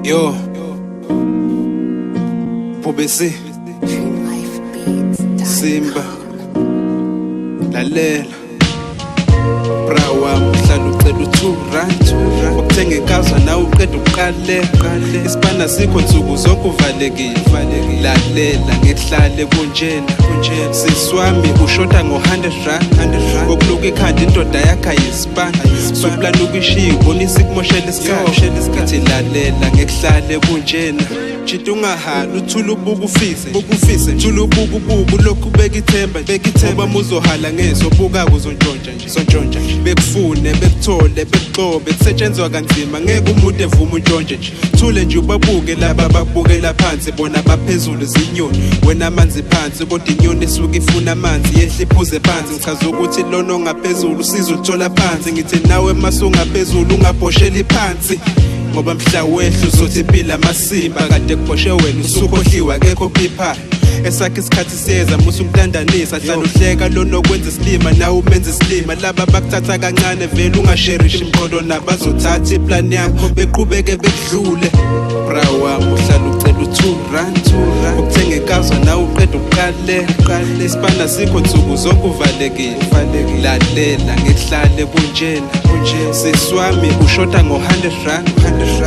Yo, Bhubesi, Simba, lalela. Bra wami uhlala ucela u2 rand, ukuthenga ikaza nawe uqeda uqale. Isipana sikho nsuku zonke uvalekile. Lalela ngekuhlale kunjena. Sisi wami ushoda ngo100 rand, okuluka ikhanda indoda yakhe ayisipana. Soplana ukuyishiya ubonisa ikumoshela isikhathi. Ngithi lalela ngekuhlale kunjena. Chita ungahali uthula ubuka ufise, ukufise thula ubuka ubuka lokhu beka ithemba, beka ithemba uzohala ngeso buka kuzontshontsha nje, sontshontsha bekufune bekuthole bekuxobe kusetshenzwa kanzima ngeke umuntu evume untshontshe nje. Thule nje ubabuke laba bakubukela phansi, bona baphezulu zinyoni wena amanzi phansi, kodwa inyoni isuke ifuna amanzi yehla iphuze phansi. Ngichaza ukuthi lona ongaphezulu usizo uluthola phansi, ngithi nawe masungaphezulu ungabhosheli phansi, ngoba mhla wehla uzothi impilo amasimba kade kubhoshe wena usukhohliwe akekho phipha. Esakhe isikhathi siyeza musu umtandanisa, hlala uhleka lona okwenza isilima nawe umenza isilima. Laba bakuthatha kancane vele ungasherishi imqondo nabazothatha iplani yakho beqhubeke bekudlule. Bra wami uhlala ucela u2 rand, ukuthenga ikaza nawe uqeda uqale. Isipana sikho nsuku zonke uvalekile. Lalela ngekuhlale kunjena. Sisi wami ushoda ngo100 rand,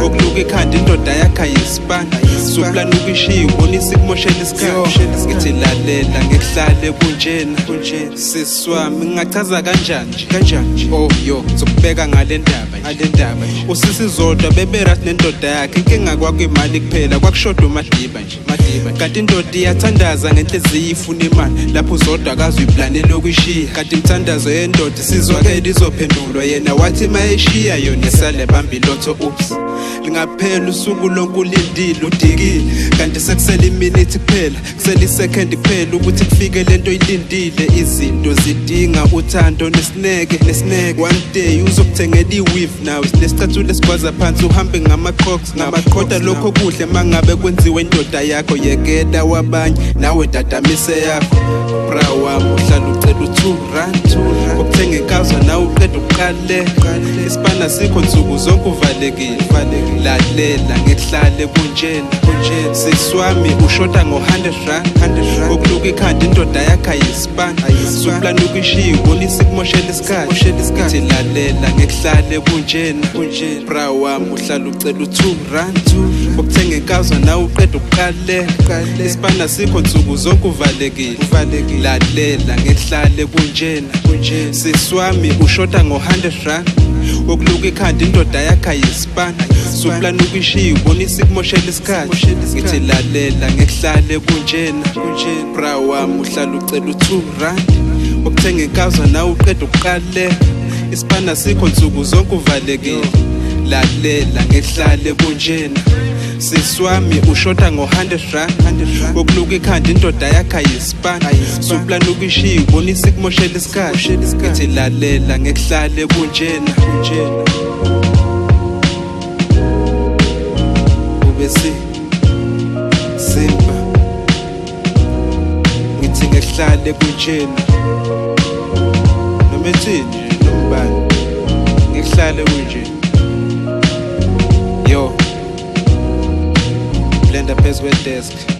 okuluka ikhanda indoda yakhe ayisipana. Soplana ukuyishiya ubonisa ikumoshela isikhathi. Ngithi lalela ngekuhlale kunjena. Sisi wami ngingachaza kanjani kanjani? Oh yo, ngizokubeka ngale ndaba ngale ndaba. Usisi Zodwa beberat nendoda yakhe, inkinga kwakuyimali kuphela, kwakushoda uMadiba nje, Madiba. Kanti indoda iyathandaza ngenhliziyo ifuna imali, lapho uZodwa akaze uyiplanele ukuyishiya. Kanti imithandazo yendoda isizwakele izophendulwa, yena wathi mayeshiya yona isale bamba ilotho. Oops, lingaphela usuku lonke ulindile udikile, kanti sekusele iminute kuphela, kusele isecond kuphela ukuthi kufike lento oyilindile. Izinto zidinga uthando nesineke, nesineke. One day uzokuthengela iweave nawe nesicathulo esigwaza phansi uhambe ngama-crocs ngama-kodwa lokho kuhle mangabe kwenziwe indoda yakho. Yekela wabanye nawe dadamise yakho. Bra wami uhlala ucela u2 rand, ukuthenga ikaza nawe uqeda uqale. Isipana sikho nsuku zonke uvalekile. Lalela ngekuhlale kunjena. Sisi wami ushoda ngo100 rand, okuluka ikhanda indoda yakhe ayisipana. Soplana ukuyishiya ubonisa ikumoshela isikhathi. Ngithi lalela ngekuhlale kunjena. Bra wami uhlala ucela u2 rand, ukuthenga ikaza nawe uqeda uqale. Isipana sikho nsuku zonke uvalekile. Lalela ngekuhlale kunjena. Sisi wami ushoda ngo100 rand, okuluka ikhanda indoda yakhe ayisipana. Soplana ukuyishiya ubonisa ikumoshela isikhathi. Ngithi lalela ngekuhlale kunjena. Bra wami uhlala ucela u2 rand, ukuthenga ikaza nawe uqeda uqale. Isipana sikho nsuku zonke uvalekile. Lalela ngekuhlale kunjena. Sisi wami ushoda ngo100 rand, okuluka ikhanda indoda yakhe ayisipana. Soplana ukuyishiya ubonisa ikumoshela isikhathi. Ngithi lalela ngekuhlale kunjena. Bhubesi, Simba, ngithi ngekuhlale kunjena. Noma ethini nje nombani, ngekuhlale kunjena. Yo, blender phezu kwedesk.